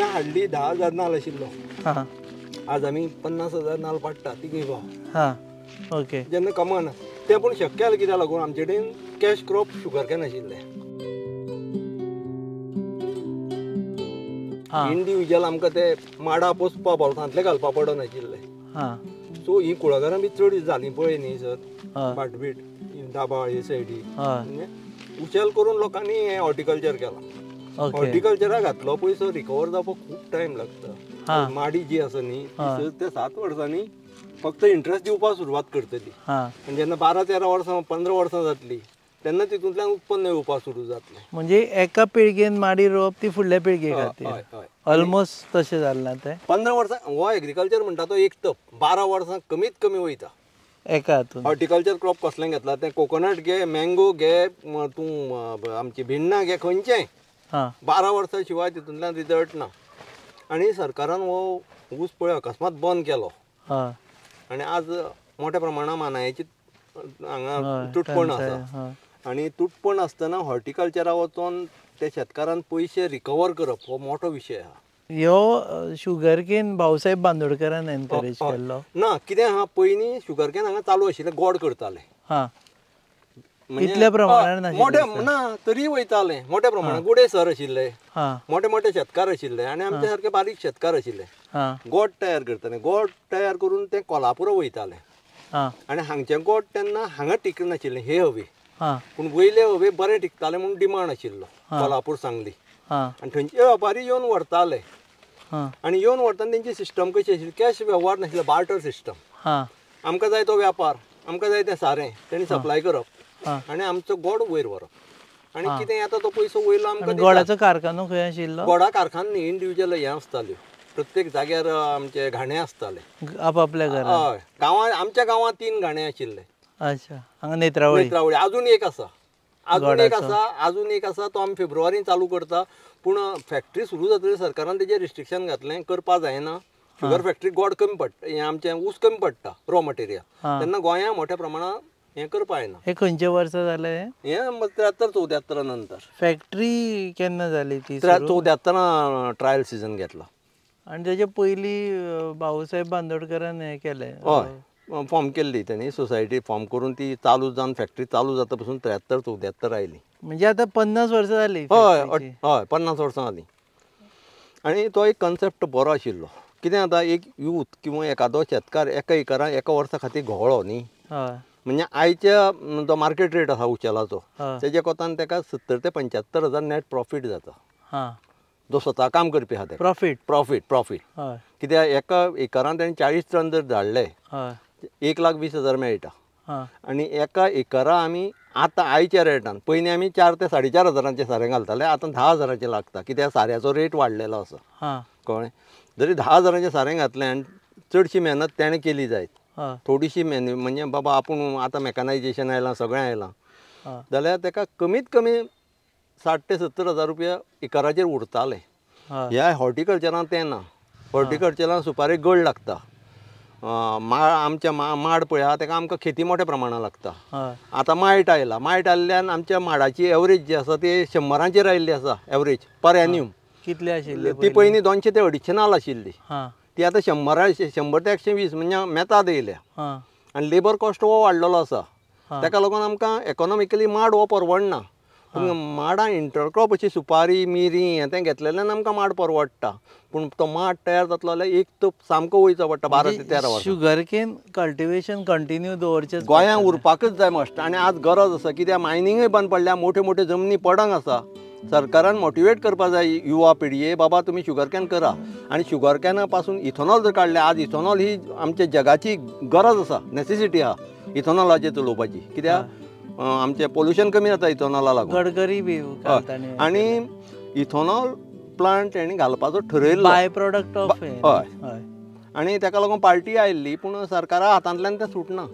कितें हाडली 10,000 नाल आशिल्लो, आज आमी 50,000 नाल पाडटा तिगूय भाव। ओके, जेन्ना कमान तें पूण शक्य जालें कित्याक लागून आमचे कडेन कॅश क्रॉप शुगर can आशिल्लें। इंडिविज्युअल आमकां ते माडा पोसपा बोल्सांतले घालपा पडनाशिल्ले। सो ही कुळागरां बी चड जालीं पळय न्ही सर, भाटबीट दाबाळ हे सायडी उचल करून लोकांनी हें हॉर्टिकल्चर केलां। हॉर्टिकल्चराक घातलो पयसो रिकवर जावपाक खूब टायम लागता। माडी जी आसा न्ही ती 6 ते 7 वर्सांनी फक्त इंट्रस्ट दिवपाक सुरवात करतली, आनी जेन्ना 12-13 वर्सां 15 वर्सां जातली तेन्ना तितूंतल्यान उत्पन्न येवपाक सुरू जातलें। म्हणजे एका पिळगेन माडी रोवप ती फुडल्या पिळगे खातीर ऑलमोस्ट तशें जालां तें। 15 वर्सां हो एग्रीकल्चर म्हणटा तो एक तप 12 वर्सां कमीत कमी वयता एका हातून। हॉर्टिकल्चर क्रॉप कसलें घेतला तें कोकोनट घे, मँगो घे, तूं आमची भिण्णां घे, खंयचें 12 वर्सां शिवाय तितूंतल्यान रिजल्ट ना। आनी सरकारान हो ऊस पळय अकस्मात बंद केलो आनी आज मोठ्या प्रमाणात मानायाची हांगा तुटपण आसा। आनी तुटपण आसतना हॉर्टिकल्चरा वचोन ते शेतकारान पयशे रिकवर करप हो मोठो विशय आहा। ह्यो शुगर केन भाऊसाहेब बांदोडकरान एनकरेज केल्लो ना कितें आहा, पयलीं शुगर केन हांगा चालू आशिल्लें, गोड करताले इतल्या प्रमाणान मोठे ना तरी वयताले मोठ्या प्रमाणात। गुडे सर आशिल्ले, मोठे मोठे शेतकार आशिल्ले आनी आमचे सारके बारीक शेतकार आशिल्ले। गोड तयार करताले, गोड तयार करून ते कोल्हापूर वयताले आनी हांगचें गोड तेन्ना हांगा टिकनाशिल्लें हे हवे, पूण वयले हवे बरे टिकताले म्हणून डिमांड आशिल्लो कोल्हापूर सांगली। आनी थंयचे वेपारी येवन व्हरताले आनी येवन व्हरतना तेंची सिस्टम कशी आशिल्ली, कॅश वेव्हार नाशिल्लो, बार्टर सिस्टम। आमकां जाय तो व्यापार, आमकां जाय तें सारें तेणी सप्लाय करप आनी आमचो गोड वयर व्हरप आनी कितें येता तो पयसो वयलो आमकां। गोडाचो कारखानो खंय आशिल्लो? गोडा कारखानो न्ही, इंडिविज्युअल हें आसताल्यो, प्रत्येक जाग्यार आमचे घाणे आसताले आपापल्या घरांत। हय, गांवांत आमच्या गांवांत 3 घाणे आशिल्ले। अच्छा, हांगा नेत्रावळी, नेत्रावळी अजून एक आसा, अजून एक आसा, अजून एक आसा, तो आमी फेब्रुवारीन चालू करता। पूण फॅक्टरी सुरू जातली सरकारान तेजेर रिस्ट्रिक्शन घातलें, करपा जायना। शुगर फॅक्टरी गोड कमी पडटा, हें आमचें ऊस कमी पडटा रॉ मटेरियल, तेन्ना गोंया मोठ्या प्रमाणात हें करपा येना। हें खंयचे वर्सा जालें हें? 73-74 नंतर। फॅक्टरी केन्ना जाली ती? 74 ट्रायल सिजन घेतलो आनी तेजे पयलीं भाऊसाहेब बांदोडकरान हें केलें। हय, फॉर्म केल्ली तेणी सोसायटी फॉर्म करून ती चालू जावन फॅक्टरी चालू जाता पसून 73-74 आयली। म्हणजे आतां 50 वर्सां जाली। हय हय, 50 वर्सां जालीं। आनी तो एक कन्सेप्ट बरो आशिल्लो। कितें जाता, एक यूथ किंवा एकादो शेतकार एका एकरान एका वर्सा खातीर घोळ्ळो न्ही, म्हणजे आयच्या जो मार्केट रेट आसा उचेलाचो तेजे कोतान तेका 70 ते 75 हजार नेट प्रॉफीट जाता, जो स्वता काम करपी आहा तेका। Profit, profit, profit. कित्याक एका एकरान तेणें 40 टन जर धाडले 1,20,000 मेळटा। आनी एका एकरा आमी आतां आयच्या रेटान, पयलीं आमी 4 ते 4.5 हजारांचें सारें घालताले, आतां 10 हजारांचें लागता, कित्याक साऱ्याचो रेट वाडलेलो आसा। कळ्ळें? जरी 10 हजारांचें सारें घातलें आनी चडशी मेहनत तेणें केली जायत, थोडीशी मेहनत म्हणजे बाबा आपूण आतां मॅकनायजेशन आयलां, सगळें आयलां, जाल्यार तेका कमीत कमी 60 ते 70 हजार रुपया एकराचेर उरताले। ह्या हॉर्टिकल्चरान तें ना। हॉर्टिकल्चरान सुपारेक गळ लागता, आमच्या माड पळय आहा तेका आमकां खेती मोठ्या प्रमाणान लागता। आतां मायट आयला, मायट आयिल्ल्यान आमच्या माडाची एवरेज जी आसा ती 100 आयिल्ली आसा एवरेज पर एन्यूम। कितली आशिल्ली ती? पयलीं 200 ते 250 नाल आशिल्ली, ती आतां 100 ते 120 म्हणजे मेतात येयल्या। आनी लेबर कॉस्ट हो वाडलेलो आसा, तेका लागून आमकां इकॉनॉमिकली माड हो परवडना। पूण माडां इंटरक्रॉप अशी सुपारी मिरी हें तें घेतलेल्यान आमकां माड परवडटा, पूण तो माड तयार जातलो जाल्यार एक तो सामको वयचो पडटा 12 ते 13 वर्सां। शुगर केन कल्टिवेशन कंटिन्यू दवरचें गोंयांत उरपाकच जाय मस्ट। आनी आज गरज आसा, कित्याक मायनिंगूय बंद पडल्या, मोठे मोठे जमनी पडंग आसा। सरकारान मोटिवेट करपा जाय युवा पिळगे, बाबा तुमी शुगर can करा। आनी शुगर कॅना पासून इथेनॉल जर काडलें, आज इथेनॉल ही आमच्या जगाची गरज आसा, नेसेसिटी आहा इथेनॉलाचेर चलोवपाची, कित्याक आमचें पोल्युशन कमी जाता इथेनॉला लागून। गडकरी बी आनी इथेनॉल प्लांट तेणी घालपाचो ठरयल्लो, बाय प्रोडक्ट ऑफ। हय, आनी तेका लागून पार्टी आयिल्ली, पूण सरकारा हातांतल्यान तें सुटना।